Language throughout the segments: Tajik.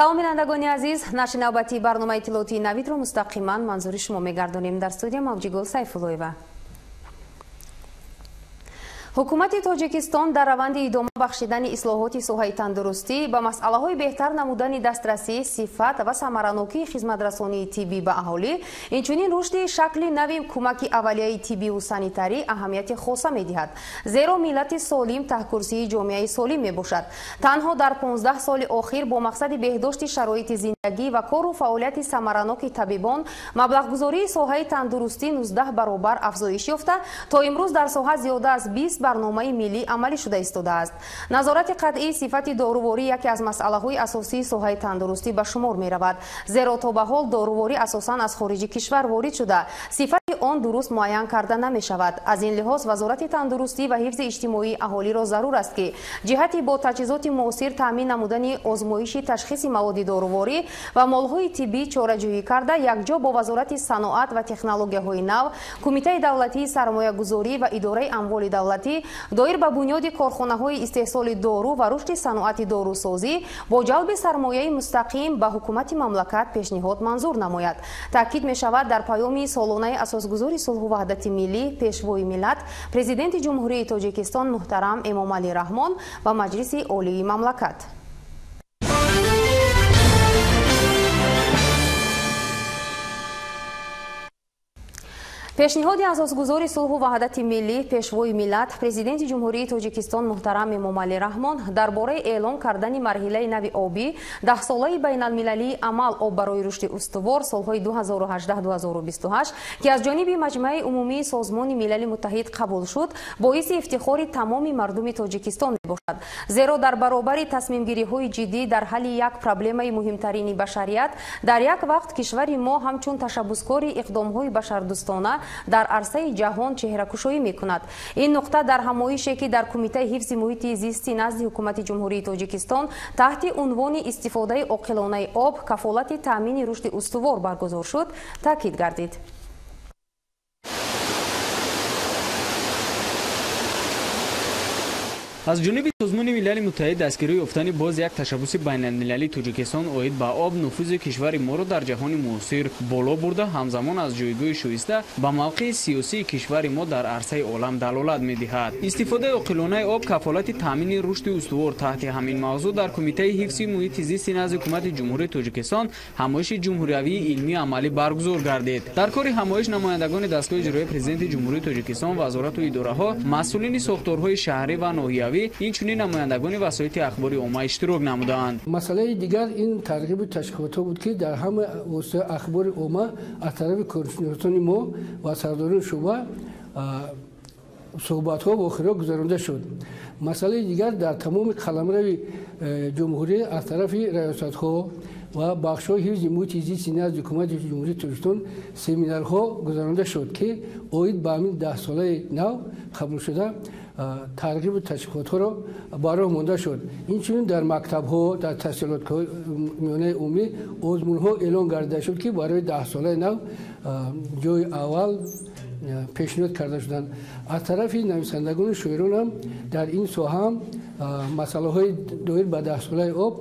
Салом, бинандагони азиз. Нашри навбатии барномаи иттилоотии Навидро мустақиман манзури шумо мегардонем. Дар студия Мавҷигул Сайфуллоева. Ҳукумати Тоҷикистон дар раванди идома бахшидани ислоҳоти соҳаи тандурустӣ ба масъалаҳои беҳтар намудани дастрасӣ, сифат ва самаранокии хизматрасонии тиббӣ ба аҳолӣ, инчунин рушди шакли нави кӯмаки аввалияи тиббиву санитарӣ аҳамияти хоса медиҳад. Зеро миллати солим таҳкурсии ҷомеаи солим мебошад. Танҳо дар 15 соли охир бо мақсади беҳдошти шароити зиндагӣ ва кору фаъолияти самараноки табибон маблағгузории соҳаи тандурустӣ 19 баробар афзоиш ёфта, то имрӯз дар соҳа зиёда аз 20 барномаи миллӣ амалӣ шуда истодааст. Назорати қатъии сифати доруворӣ яке аз масъалаҳои асосии соҳаи тандурустӣ ба шумор меравад. Зеро то ба ҳол доруворӣ асосан аз хориҷи кишвар ворид шуда, сифати он дуруст муайян карда намешавад. Аз ин лиҳоз Вазорати тандурустӣ ва ҳифзи иҷтимоии аҳолиро зарур аст, ки ҷиҳати бо таҷҳизоти муосир таъмин намудани озмоиши ташхиси маводи доруворӣ ва молҳои тиббӣ чораҷӯӣ карда, якҷо бо Вазорати саноат ва технологияҳои нав, Кумитаи давлатии сармоягузорӣ ва идораи амволи давлатӣ доир ба бунёди корхонаҳои истеҳсоли дору ва рушди саноати дорусозӣ бо ҷалби сармояи мустақим ба ҳукумати мамлакат пешниҳод манзур намояд. Таъкид мешавад дар паёми солонаи асосгузори сулҳу ваҳдати миллӣ, Пешвои миллат, Президенти Ҷумҳурии Тоҷикистон муҳтарам Эмомалӣ Раҳмон ба Маҷлиси Олии мамлакат. Пешниҳоди асосгузори сулҳу ваҳдати миллӣ, Пешвои миллат, Президенти Ҷумҳурии Тоҷикистон муҳтарам Эмомалӣ Раҳмон дар бораи эълон кардани марҳилаи нави обӣ, даҳсолаи байналмилалии амал «Об барои рушди устувор» солҳои 2018-2028, ки аз ҷониби Маҷмаи умумии Созмони Милали Муттаҳид қабул шуд, боиси ифтихори тамоми мардуми Тоҷикистон мебошад. Зеро дар баробари тасмимгириҳои ҷиддӣ дар ҳалли як проблемаи муҳимтарини башарият, дар як вақт кишвари мо ҳамчун ташаббускори иқдомҳои башардӯстона дар арсаи ҷаҳон чеҳракушоӣ мекунад. Ин нуқта дар ҳамоише, ки дар Кумитаи ҳифзи муҳити зисти назди ҳукумати Ҷумҳурии Тоҷикистон таҳти унвони истифодаи оқилонаи об, кафолати таъмини рушди устувор баргузор шуд, таъкид гардид. Аз ҷониби Созмони Милали Муттаҳид дастгирӣ ёфтани боз як ташаббуси байналмилалии Тоҷикистон оид ба об нуфузи кишвари моро дар ҷаҳони муосир боло бурда, ҳамзамон аз ҷойгоҳи шоиста ба мавқеи сиёсии кишвари мо дар арсаи олам далолат медиҳад. Истифодаи оқилонаи об, кафолати таъмини рушди устувор, таҳти ҳамин мавзӯъ дар Кумитаи ҳифзи муҳити зисти назди ҳукумати Ҷумҳурии Тоҷикистон ҳамоиши ҷумҳуриявии илмию амалӣ баргузор гардид. Дар кори ҳамоиш намояндагони дастгоҳи иҷроияи Президенти Ҷумҳурии Тоҷикистон, вазорату идораҳо, масъулини сохторҳои шаҳрӣ ва ноҳиявӣ, инчунин намояндагони васоити ахбори омма иштирок намуданд. Масъалаи дигар ин тарғибу ташкилотҳо буд, ки дар ҳама воситаи ахбори омма аз тарафи коршиносони мо ва сардорони шӯъба суҳбатҳо ва охирҳо гузаронда шуд. Масъалаи дигар дар тамоми қаламрави ҷумҳурӣ аз тарафи раёсатҳо ва бахшҳои ҳифзи муҳити зисти назди ҳукумати Ҷумҳурии Тоҷикистон семинарҳо гузаронда шуд, ки оид ба ҳамин даҳсолаи нав қабулшуда тарғибу ташвиқотҳоро ба роҳ монда шуд. Инчунин дар мактабҳо, дар таҳсилотҳои миёнаи умумӣ озмунҳо эълон гардида шуд, ки барои даҳсолаи нав ҷои аввал пешниҳод карда шуданд. Аз тарафи нависандагону шоирон ҳам дар ин соҳа ҳам масъалаҳои доир ба даҳсолаи об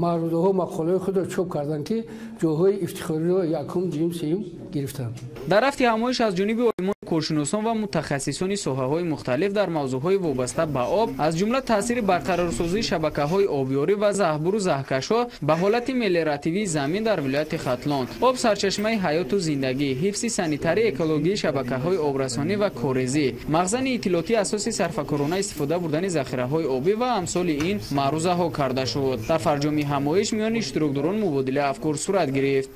маърузаҳо, мақолаҳои худро чоп карданд, ки ҷойҳои ифтихориро якум, дуюм, сеюм гирифтанд. Дар рафти ҳамоиш аз ҷониби олимон, коршиносон ва мутахассисони соҳаҳои мухталиф дар мавзӯъҳои вобаста ба об, аз ҷумла таъсири барқарорсозии шабакаҳои обёрӣ ва заҳбуру заҳкашҳо ба ҳолати мелиоративии замин дар вилояти Хатлон, об сарчашмаи ҳаёту зиндагӣ, ҳифзи санитарии экологии шабакаҳои обрасонӣ ва корезӣ, мағзани иттилоотии асоси сарфакорона истифода бурдани захираҳои обӣ ва амсоли ин маърузаҳо карда шуд. Дар фарҷоми ҳамоиш миёни иштирокдорон мубодилаи афкор сурат гирифт.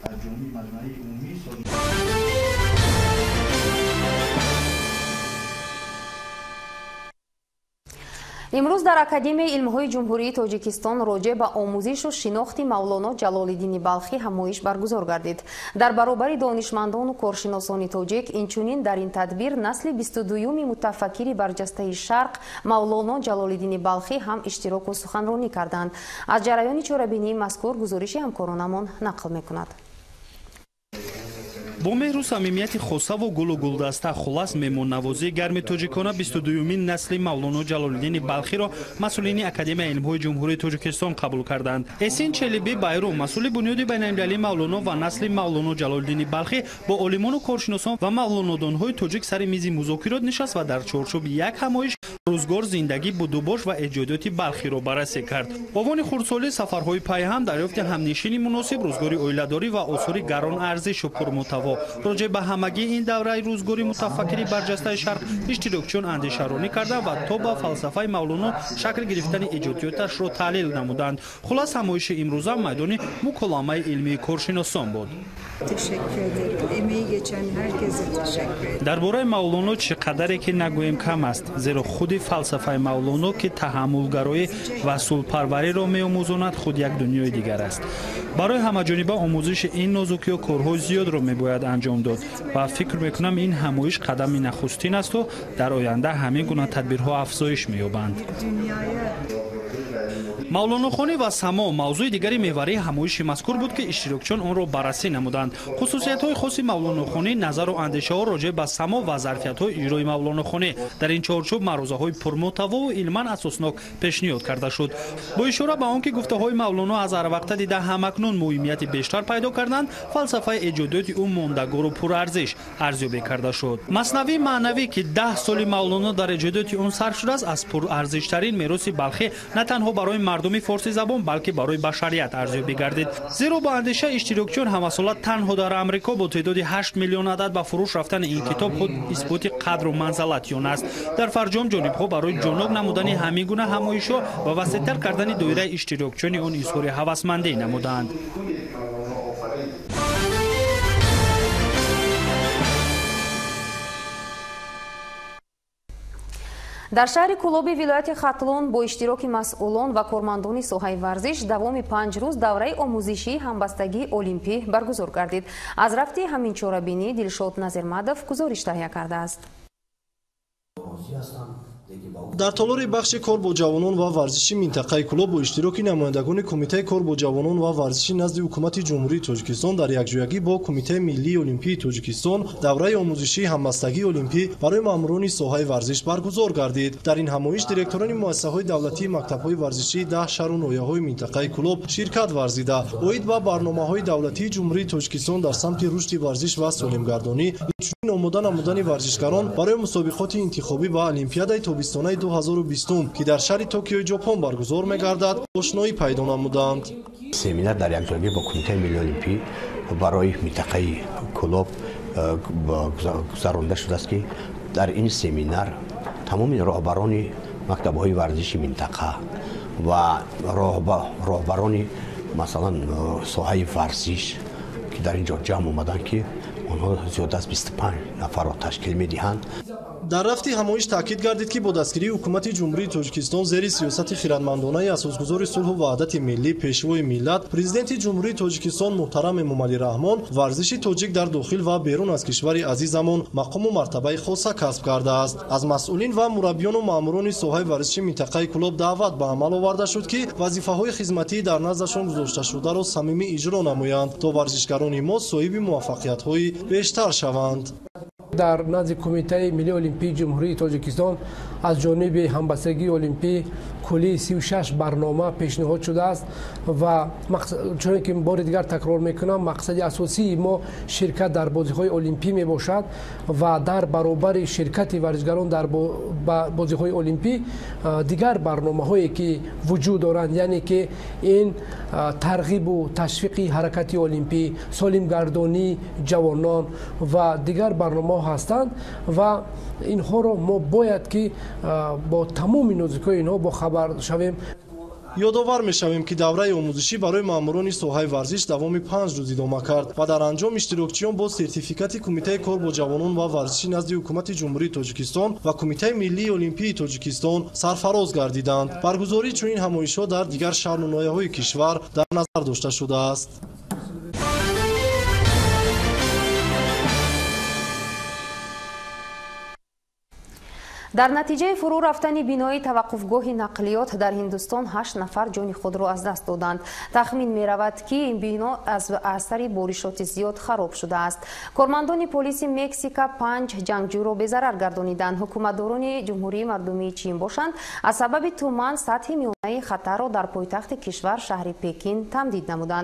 Имрӯз дар Академияи илмҳои Ҷумҳурии Тоҷикистон роҷеъ ба омӯзишу шинохти Мавлоно Ҷалолиддини Балхӣ ҳамоиш баргузор гардид. Дар баробари донишмандону коршиносони тоҷик, инчунин дар ин тадбир насли 22-юми мутафаккири барҷастаи Шарқ Мавлоно Ҷалолиддини Балхӣ ҳам иштироку суханронӣ карданд. Аз ҷараёни чорабинии мазкур гузориши ҳамкоронамон нақл мекунад. Бо меҳру самимияти хосаву гулу гулдаста, хулас меҳмоннавозии гарми тоҷикона 22-юмин насли Мавлоно Ҷалолиддини Балхиро масъулини Академияи илмҳои Ҷумҳурии Тоҷикистон қабул карданд. Эсин Челиби Байрум, масъули бунёди байналмилалии Мавлоно ва насли Мавлоно Ҷалолиддини Балхӣ, бо олимону коршиносон ва мавлонодонҳои тоҷик сари мизи музокирот нишаст ва дар чорчӯби як ҳамоиш рӯзгор, зиндагӣ, будубош ва эҷодиёти Балхиро баррасӣ кард. Овони хурдсолӣ, сафарҳои пайҳам, дарёфти ҳамнишини муносиб, рӯзгори оиладорӣ ва осори гаронарзишу пурмуҳтаво. Роҷеъ ба ҳамагии ин давраи рӯзгори мутафаккири барҷастаи шарқ иштирокчиён андешаронӣ карда ва то ба фалсафаи Мавлоно шакл гирифтани эҷодиёташро таҳлил намуданд. Хулас, ҳамоиши имрӯза майдони муколамаи илмии коршиносон буд. Дар бораи Мавлоно чӣ қадаре ки нагӯем, кам аст, зеро худи фалсафаи Мавлоно, ки таҳаммулгароӣ ва сулҳпарвариро меомӯзонад, худ як дунёи дигар аст. Барои ҳамаҷониба омӯзиши ин нозукиё корҳои зиёдро мебояд анҷом дод ва фикр мекунам, ин ҳамоиш қадами нахустин асту дар оянда ҳамин гуна тадбирҳо афзоиш меёбанд. Мавлонохонӣ ва само мавзӯи дигари меҳварии ҳамоиши мазкур буд, ки иштирокчиён онро баррасӣ намуданд. Хусусиятҳои хоси мавлонохонӣ, назару андешаҳо роҷеъ ба само ва зарфиятҳои иҷрои мавлонохонӣ. Дар ин чорчӯб маърузаҳои пурмуҳтавову илман асоснок пешниҳод карда шуд. Бо ишора ба он ки гуфтаҳои Мавлоно аз ҳарвақта дида ҳамакнун муҳимияти бештар пайдо карданд, фалсафаи эҷодиёти ӯ мондагору пурарзиш арзёбӣ карда шуд. Маснавии маънавӣ, ки 10 соли Мавлоно дар эҷодиёти он сарф шудааст, аз пурарзиштарин мероси Балхӣ на танҳо барои мардуми форсизабон, балки барои башарият арзёбӣ гардид. Зеро бо андешаи иштирокчиён, ҳамасола танҳо дар Амрико бо теъдоди 8 миллион адад ба фурӯш рафтани ин китоб худ исботи қадру манзалати он аст. Дар фарҷом ҷонибҳо барои ҷоноб намудани ҳамин гуна ҳамоишҳо ва васеътар кардани доираи иштирокчиёни он изҳори ҳавасмандӣ намуданд. Дар шаҳри Кӯлоби вилояти Хатлон бо иштироки масъулон ва кормандони соҳаи варзиш давоми 5 рӯз давраи омӯзишии ҳамбастагии олимпӣ баргузор гардид. Аз рафти ҳамин чорабинӣ Дилшод Назирмадов гузориш таҳия кардааст. Дар толори бахши кор бо ҷавонон ва варзиши минтақаи Кӯлоб бо иштироки намояндагони Кумитаи кор бо ҷавонон ва варзиши назди Ҳукумати Ҷумҳурии Тоҷикистон дар якҷоягӣ бо Кумитаи миллии олимпии Тоҷикистон давраи омӯзишии ҳамбастагии олимпӣ барои маъмурони соҳаи варзиш баргузор гардид. Дар ин ҳамоиш директорони муассисаҳои давлатии мактабҳои варзишии 10 шаҳру ноҳияҳои минтақаи Кӯлоб ширкат варзида, оид ба барномаҳои давлатии Ҷумҳурии Тоҷикистон дар самти рушди варзиш ва солимгардонӣ, инчунин омода намудани варзишгарон барои мусобиқоти интихобӣ ба Олимпиадаи тобистонаи 2020, ки дар шаҳри Токиои Ҷопон баргузор мегардад, ошноӣ пайдо намуданд. Семинар дар якҷоягӣ бо Кумитаи миллии олимпӣ барои минтақаи Кӯлоб гузаронда шудааст, ки дар ин семинар тамоми роҳбарони мактабҳои варзиши минтақа ва роҳбарони, масалан, соҳаи варзиш, ки дар ин ҷо ҷамъ омаданд, ки онҳо зиёда аз 25 нафарро ташкил медиҳанд. Дар рафти ҳамоиш таъкид гардид, ки бо дастгирии Ҳукумати Ҷумҳурии Тоҷикистон зери сиёсати хирадмандонаи асосгузори сулҳу ваҳдати миллӣ, Пешвои миллат, Президенти Ҷумҳурии Тоҷикистон муҳтарам Эмомалӣ Раҳмон, варзиши тоҷик дар дохил ва берун аз кишвари азизамон мақому мартабаи хоса касб кардааст. Аз масъулин ва мураббиёну маъмурони соҳаи варзиши минтақаи Кӯлоб даъват ба амал оварда шуд, ки вазифаҳои хизматии дар наздашон гузошташударо самимӣ иҷро намоянд, то варзишгарони мо соҳиби муваффақиятҳои бештар шаванд. Дар назди Кумитаи миллии олимпии Ҷумҳурии Тоҷикистон аз ҷониби ҳамбастагии олимпӣ куллии 36 барнома пешниҳод шудааст ва чуне ки бори дигар такрор мекунам, мақсади асосии мо ширкат дар бозиҳои олимпӣ мебошад ва дар баробари ширкати варзишгарон дар бозиҳои олимпӣ дигар барномаҳое ки вуҷуд доранд, яъне ки ин тарғибу ташвиқи ҳаракати олимпӣ, солимгардонии ҷавонон ва дигар барномаҳо ҳастанд ва инҳоро мо бояд ки бо тамоми нозукиҳои инҳо бохабар шавем. Ёдовар мешавем, ки давраи омӯзишӣ барои маъмурони соҳаи варзиш давоми 5 рӯз идома кард ва дар анҷом иштирокчиён бо сертификати Кумитаи кор бо ҷавонон ва варзиши назди Ҳукумати Ҷумҳурии Тоҷикистон ва Кумитаи миллии олимпии Тоҷикистон сарфароз гардиданд. Баргузории чунин ҳамоишҳо дар дигар шаҳру ноҳияҳои кишвар дар назар дошта шудааст. Дар натиҷаи фурӯ рафтани бинои таваққуфгоҳи нақлиёт дар Ҳиндустон 8 нафар ҷони худро аз даст доданд. Тахмин меравад, ки ин бино аз асари боришоти зиёд хароб шудааст. Кормандони полиси Мексика 5 ҷангҷӯро безарар гардониданд. Ҳукуматдорони Ҷумҳурии Мардумии Чин бошанд, аз сабаби туман сатҳи миёнаи хатарро дар пойтахти кишвар, шаҳри Пекин, тамдид намуданд.